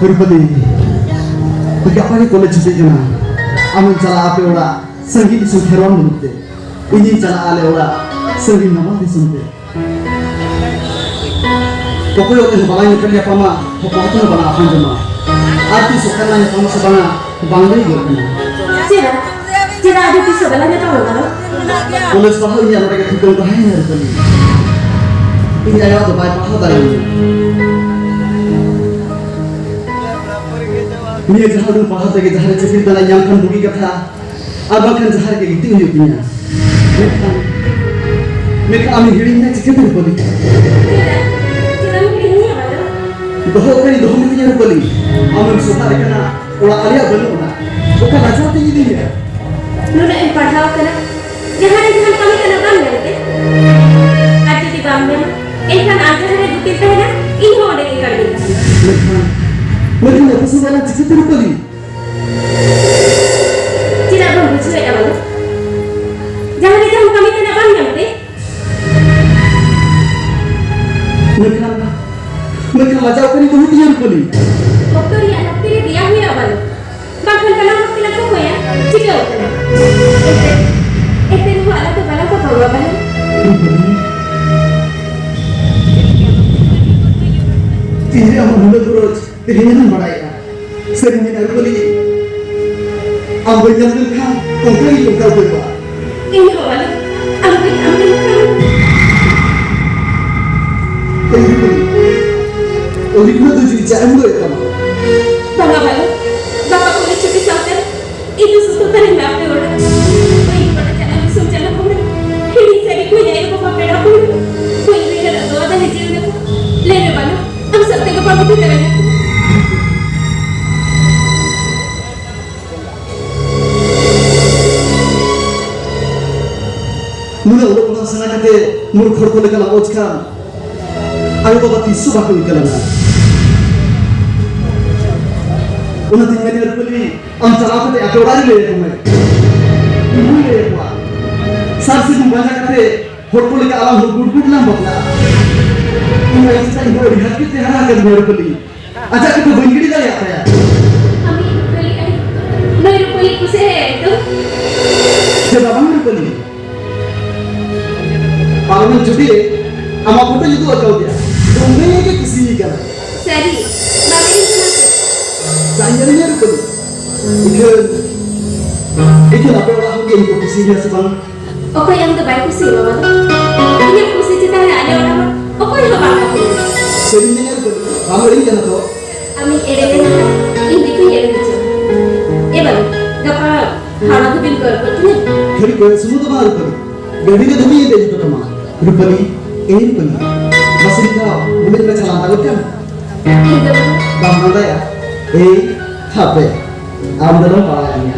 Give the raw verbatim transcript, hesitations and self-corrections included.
ᱨᱩᱯᱟᱞᱤ, ᱜᱟᱯᱟ ᱜᱮ ᱠᱚᱞᱮᱡᱽ ᱪᱷᱩᱴᱤᱜ ᱠᱟᱱᱟ᱾ ᱟᱢᱮᱢ ᱪᱟᱞᱟᱜᱼᱟ ᱟᱯᱮ ᱚᱲᱟᱜ, ᱥᱟᱺᱜᱤᱧ ᱫᱤᱥᱚᱢ ᱠᱷᱮᱨᱣᱟᱞ ᱞᱟᱹᱜᱤᱫ ᱛᱮ᱾ ᱤᱧᱤᱧ ᱪᱟᱞᱟᱜᱼᱟ ᱟᱞᱮ ᱚᱲᱟᱜ, ᱥᱟᱺᱜᱤᱧ ᱱᱟᱢᱟᱞ ᱫᱤᱥᱚᱢ ᱛᱮ᱾ ᱚᱠᱚᱭ ᱚᱠᱚᱭ ᱦᱚᱸ ᱵᱟᱞᱟᱝ ᱧᱮᱯᱮᱞ ᱧᱟᱯᱟᱢᱟ, ᱦᱚᱯᱚᱱ ᱦᱚᱯᱚᱱ ᱦᱚᱸ ᱵᱟᱞᱟᱝ ᱟᱯᱟᱱ ᱡᱚᱢᱟ᱾ ᱟᱨ ᱛᱤᱥ ᱚᱠᱟ ᱨᱮᱞᱟᱝ ᱧᱟᱯᱟᱢᱟ ᱥᱮ ᱵᱟᱝᱟ, ᱵᱟᱝ ᱞᱟᱹᱭ ᱜᱚᱫ ᱠᱟᱱᱟ᱾ ᱪᱮᱫᱟᱜ? ᱪᱮᱫᱟᱜ ᱟᱫᱚ ᱛᱤᱥ ᱦᱚᱸ ᱵᱟᱞᱟᱝ ᱧᱟᱯᱟᱢ ᱠᱟᱱᱟ? ᱠᱚᱞᱮᱡᱽ ᱯᱟᱲᱦᱟᱣ ᱤᱧ ᱟᱨ ᱱᱚᱰᱮ ᱜᱮ ᱛᱷᱩᱠᱟᱹᱢ ᱛᱟᱦᱮᱸᱭᱮᱱᱟ ᱨᱩᱯᱟᱞᱤ᱾ ᱤᱧ ᱟᱭᱳ ᱫᱚ ᱵᱟᱭ ᱯᱟᱲᱦᱟᱣ ᱫᱟᱲᱮᱭᱟᱹᱧᱟ᱾ ᱱᱤᱭᱟᱹ ᱡᱟᱦᱟᱸ ᱩᱰᱟᱹᱝ ᱯᱟᱲᱦᱟᱣ ᱛᱮᱜᱮ ᱡᱟᱦᱟᱸ ᱨᱮ ᱪᱟᱹᱠᱨᱤ ᱛᱟᱱᱟᱜ ᱧᱟᱢ ᱠᱷᱟᱱ ᱵᱩᱜᱤ ᱠᱟᱛᱷᱟ, ᱟᱨ ᱵᱟᱝᱠᱷᱟᱱ ᱡᱟᱦᱟᱸ ᱨᱮᱜᱮ ᱜᱤᱛᱤᱡ ᱦᱩᱭᱩᱜ ᱛᱤᱧᱟ᱾ ᱢᱮᱱᱠᱷᱟᱱ, ᱢᱮᱱᱠᱷᱟᱱ ᱟᱢᱮᱢ ᱦᱤᱲᱤᱧᱟ ᱪᱤᱠᱟᱹᱛᱮ ᱨᱩᱯᱟᱞᱤ? ᱪᱮᱫᱟᱜ ᱮᱢ ᱦᱤᱲᱤᱧᱟ ᱵᱟᱞᱟ? ᱫᱚᱦᱚ ᱠᱟᱹᱧ ᱫᱚᱦᱚ ᱢᱤᱫᱟᱹᱧᱟ ᱨᱩᱯᱟᱞᱤ᱾ ᱟᱢᱮᱢ ᱥᱚᱦᱟᱜ ᱞᱮᱠᱟᱱᱟᱜ ᱚᱲᱟᱜ ᱟᱞᱮᱭᱟᱜ ᱵᱟᱹᱱᱩᱜ ᱟᱱᱟ᱾ ᱚᱠᱟ ᱞᱟᱡᱟᱣ ᱛᱮᱧ ᱤᱫᱤᱭᱟ? ᱱᱩᱱᱟᱹᱜ ᱮᱢ ᱯᱟᱲᱦᱟᱣ ᱠᱟᱱᱟ, ᱡᱟᱦᱟᱸ ᱨᱮ ᱡᱟᱦᱟᱱ ᱠᱟᱹᱢᱤ ᱛᱟᱱᱟᱜ ᱵᱟᱢ ᱧᱟᱢ ᱛᱮ? ᱟᱨ ᱡᱩᱫᱤ ᱵᱟᱢ ᱧᱟᱢᱟ, ᱮᱱᱠᱷᱟᱱ ᱟᱢ ᱡᱟᱦᱟᱸ ᱨᱮ ᱜᱩᱛᱤᱢ ᱛᱟᱦᱮᱱᱟ, ᱤᱧ ᱦᱚᱸ ᱚᱸᱰᱮ ᱜᱮ ᱠᱟᱹᱢᱤ ᱛᱟᱦᱮᱱᱟ᱾ ᱢᱮᱱᱠᱷᱟᱱ, ᱢᱮᱱᱠᱷᱟᱱ ᱟᱯᱮ ᱥᱚᱸᱜᱮ ᱞᱟᱝ ᱪᱤᱠᱟᱹᱛᱮ ᱨᱩᱯᱟᱹᱞᱤ? ᱪᱮᱫᱟᱜ ᱵᱟᱢ ᱵᱩᱡᱷᱟᱹᱣᱮᱫᱼᱟ ᱵᱟᱹᱵᱩ? ᱡᱟᱦᱟᱸ ᱨᱮ ᱡᱟᱦᱟᱱ ᱠᱟᱹᱢᱤ ᱛᱟᱱᱟᱜ ᱵᱟᱢ ᱧᱟᱢ ᱛᱮ? ᱢᱮᱱᱠᱷᱟᱱ, ᱢᱮᱱᱠᱷᱟᱱ ᱞᱟᱡᱟᱣ ᱠᱟᱹᱱᱟᱹᱧ ᱵᱟᱹᱦᱩ ᱛᱤᱧ ᱨᱩᱯᱟᱹᱞᱤ᱾ ᱚᱠᱛᱚ ᱨᱮᱭᱟᱜ ᱞᱟᱹᱠᱛᱤ ᱨᱮ ᱫᱮᱭᱟ ᱦᱩᱭᱩᱜᱼᱟ ᱵᱟᱹᱵᱩ, ᱵᱟᱝᱠᱷᱟᱱ ᱥᱟᱱᱟᱢ ᱦᱚᱲ ᱛᱮᱞᱟᱝ ᱤᱧ ᱦᱚᱸᱧ ᱵᱟᱲᱟᱭᱟ᱾ ᱥᱮ ᱢᱮᱱᱟ ᱨᱩᱯᱟᱹᱞᱤ, ᱟᱢ ᱵᱟᱹᱧ ᱧᱟᱢ ᱞᱮᱱᱠᱷᱟᱱ ᱚᱱᱠᱟ ᱜᱮ ᱚᱱᱠᱟ ᱩᱛᱟᱹᱨᱚᱜᱼᱟ᱾ ᱤᱧ ᱦᱚᱸ ᱵᱟᱞᱮ, ᱟᱢ ᱵᱟᱹᱧ ᱧᱟᱢ ᱞᱮᱱᱠᱷᱟᱱ᱾ ᱮ ᱨᱩᱯᱟᱹᱞᱤ, ᱟᱹᱰᱤ ᱠᱷᱚᱱᱟᱜ ᱫᱚ ᱡᱩᱫᱤ ᱪᱟ ᱮᱢ ᱫᱚᱦᱚᱭᱮᱫ ᱛᱟᱢᱟ᱾ ᱵᱟᱝᱟ ᱵᱟᱞᱮ, ᱜᱟᱯᱟ ᱠᱚᱞᱮᱡᱽ ᱪᱷᱩᱴᱤ ᱥᱟᱶᱛᱮ ᱤᱧ ᱫᱚ ᱥᱩᱥᱛᱷᱚ ᱛᱟᱨᱤᱧ ᱢᱮ ᱟᱯᱮ ᱚᱲᱟᱜ᱾ ᱵᱟᱹᱧ ᱵᱟᱲᱟᱭ ᱪᱟᱞᱟᱜ ᱫᱤᱥᱚᱢ ᱪᱟᱞᱟᱜ ᱠᱟᱱᱟ᱾ ᱦᱤᱲᱤᱧ ᱥᱟᱹᱨᱤ ᱠᱚᱧ ᱟᱭᱳ ᱵᱟᱵᱟ ᱯᱮᱲᱟ ᱯᱟᱹᱲᱦᱟᱹ᱾ ᱵᱟᱹᱧ ᱩᱭᱦᱟᱹᱨᱟ ᱫᱚ ᱟᱫᱚ ᱦᱤᱡᱩᱜ ᱢᱮ᱾ ᱞᱟᱹᱭ ᱢᱮ ᱵᱟᱞᱮ, ᱟᱢ ᱥᱟᱶᱛᱮ ᱜᱟᱯᱟ ᱢᱤᱫ ᱫᱤᱱ ᱫᱟᱲᱮᱭᱟᱜᱼᱟ᱾ ᱱᱩᱱᱟᱹᱜ ᱚᱞᱚᱜ ᱯᱟᱲᱦᱟᱣ ᱥᱮᱬᱟ ᱠᱟᱛᱮ ᱢᱩᱨᱠᱷ ᱦᱚᱲ ᱠᱚ ᱞᱮᱠᱟ ᱞᱟᱯᱚᱪ ᱠᱷᱟᱱ ᱟᱭᱳ ᱵᱟᱵᱟ ᱛᱤᱥ ᱦᱚᱸ ᱵᱟᱠᱚ ᱤᱠᱟᱹ ᱞᱟᱝᱟ᱾ ᱚᱱᱟᱛᱤᱧ ᱢᱮᱱᱮᱫ ᱨᱩᱯᱟᱹᱞᱤ, ᱟᱢ ᱪᱟᱞᱟᱣ ᱠᱟᱛᱮ ᱟᱯᱮ ᱚᱲᱟᱜ ᱨᱮ ᱞᱟᱹᱭ ᱟᱠᱚ ᱢᱮ᱾ ᱤᱧ ᱦᱚᱸᱧ ᱞᱟᱹᱭ ᱟᱠᱚᱣᱟ᱾ ᱥᱟᱨ ᱥᱟᱹᱜᱩᱱ ᱯᱟᱸᱡᱟ ᱠᱟᱛᱮ ᱦᱚᱲ ᱠᱚ ᱞᱮᱠᱟ ᱟᱞᱟᱝ ᱦᱚᱸ ᱜᱩᱰ ᱜᱩᱰ ᱞᱟᱝ ᱵᱟᱯᱞᱟᱜᱼᱟ᱾ ᱤᱧ ᱟᱭᱳ ᱪᱮᱛᱟᱱ ᱤᱧ ᱦᱚᱸ ᱟᱹᱰᱤ ᱦᱟᱨᱠᱮᱛ ᱛᱮ ᱦᱟᱨᱟ ᱟᱠᱟᱫᱤᱧᱟ ᱨᱩᱯᱟᱹᱞᱤ᱾ ᱟᱡᱟᱜ ᱠᱟᱛᱷᱟ ᱵᱟᱹᱧ ᱜᱤᱰᱤ ᱫᱟᱲᱮᱭᱟᱜ ᱛᱟᱭᱟ᱾ ᱟᱢᱤᱡ ᱨᱩᱯᱟᱹᱞᱤ ᱟᱭᱳ, ᱱᱩᱭ ᱨᱩᱯᱟᱹᱞᱤ ᱠᱩᱥᱤ ᱟᱭᱟ ᱮᱠᱫᱚᱢ᱾ ᱪᱮᱫᱟᱜ ᱵᱟᱝ ᱨᱩᱯᱟᱹᱞᱤ? ᱯᱟᱨᱚᱢᱮᱱ ᱪᱷᱩᱴᱤ ᱨᱮ ᱟᱢᱟᱜ ᱯᱷᱳᱴᱳᱧ ᱩᱫᱩᱜ ᱟᱠᱟᱣᱫᱮᱭᱟ᱾ ᱫᱚᱢᱮ ᱜᱮ ᱠᱩᱥᱤ ᱟᱠᱟᱱᱟ᱾ ᱥᱟᱹᱨᱤ? ᱵᱟᱝ ᱮᱲᱮᱧ ᱠᱟᱱᱟ ᱛᱚ? ᱪᱟ ᱧᱮᱞ ᱧᱮᱞ ᱨᱩᱯᱟᱹᱞᱤ᱾ ᱤᱠᱷᱟᱹᱱ, ᱤᱠᱷᱟᱹᱱ ᱟᱯᱮ ᱚᱲᱟᱜ ᱦᱚᱲ ᱜᱮ ᱤᱧ ᱠᱚ ᱠᱩᱥᱤᱭᱟᱹᱧᱟ ᱥᱮ ᱵᱟᱝ? ᱚᱠᱚᱭ ᱟᱢ ᱫᱚ ᱵᱟᱭ ᱠᱩᱥᱤᱭᱟᱢᱟ ᱵᱟᱵᱟ? ᱤᱧᱟᱹᱜ ᱠᱩᱥᱤ ᱪᱮᱛᱟᱱ ᱨᱮ ᱟᱞᱮ ᱚᱲᱟᱜ ᱦᱚᱲ ᱚᱠᱚᱭ ᱦᱚᱸ ᱵᱟᱝ ᱠᱩᱥᱤᱭᱟᱢᱟ᱾ ᱥᱟᱹᱨᱤᱧ ᱢᱮᱱᱮᱫ ᱫᱚ, ᱵᱟᱢ ᱟᱹᱲᱤᱧ ᱠᱟᱱᱟ ᱛᱚ? ᱟᱢᱤᱧ ᱮᱲᱮ ᱞᱮᱱᱠᱷᱟᱱ ᱤᱧ ᱜᱮᱛᱚᱧ ᱮᱲᱮ ᱦᱚᱪᱚ᱾ ᱮ ᱵᱟᱵᱟ, ᱜᱟᱯᱟ ᱦᱟᱣᱲᱟ ᱫᱷᱟᱹᱵᱤᱡ ᱠᱚᱭᱚᱜ ᱜᱚᱫ ᱠᱟᱹᱧᱟ᱾ ᱠᱷᱟᱹᱞᱤ ᱠᱚᱭᱚᱜ ᱥᱩᱢᱩᱝ ᱫᱚ ᱵᱟᱝ ᱨᱩᱯᱟᱹᱞᱤ, ᱜᱟᱹᱰᱤ ᱨᱮ ᱫᱚᱢᱮᱧ ᱫᱮᱡ ᱦᱚᱴᱚ ᱠᱟᱢᱟ᱾ ᱨᱩᱯᱟᱹᱞᱤ, ᱮ ᱨᱩᱯᱟᱹᱞᱤ, ᱢᱟᱥᱮ ᱢᱤᱫ ᱫᱷᱟᱣ ᱢᱚᱱᱮ ᱢᱮ ᱪᱟᱞᱟᱣ ᱜᱚᱫ ᱠᱟᱢ᱾ ᱤᱧ ᱫᱚ ᱵᱟᱢ ᱞᱟᱸᱫᱟᱭᱟ? ᱮᱭ, ᱦᱟᱯᱮ, ᱟᱢ ᱫᱚ ᱱᱚᱝ ᱯᱟᱲᱟᱜ ᱜᱮᱭᱟ᱾